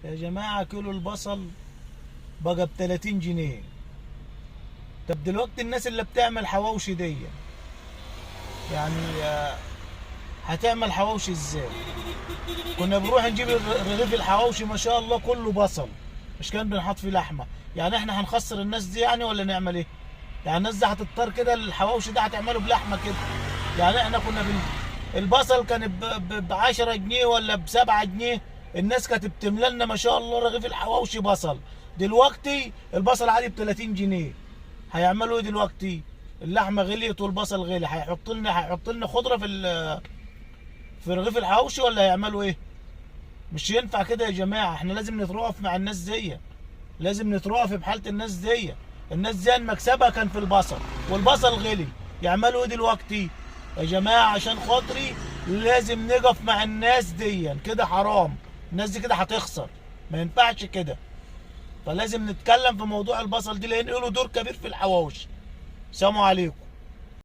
يا جماعة كيلو البصل بقى ب 30 جنيه. طب دلوقتي الناس اللي بتعمل حواوشي دي يعني هتعمل حواوشي ازاي؟ كنا بنروح نجيب رغيف الحواوشي ما شاء الله كله بصل، مش كان بنحط فيه لحمه. يعني احنا هنخسر الناس دي يعني ولا نعمل ايه؟ يعني الناس دي هتضطر كده الحواوشي ده هتعمله بلحمه كده. يعني احنا كنا البصل كان ب 10 جنيه ولا ب 7 جنيه، الناس كانت بتملى لنا ما شاء الله رغيف الحواوشي بصل. دلوقتي البصل عادي ب 30 جنيه. هيعملوا ايه دلوقتي؟ اللحمة غليت والبصل غلي، هيحط لنا خضرة في رغيف الحواوشي ولا هيعملوا ايه؟ مش ينفع كده يا جماعة، احنا لازم نترأف مع الناس دي، لازم نترأف بحاله الناس دي. الناس دي مكسبها كان في البصل والبصل غلي، يعملوا ايه دلوقتي يا جماعة؟ عشان خاطري لازم نقف مع الناس دي كده، حرام الناس دي كده هتخسر، ما ينفعش كده. فلازم نتكلم في موضوع البصل دي لان له دور كبير في الحواوشي. سلام عليكم.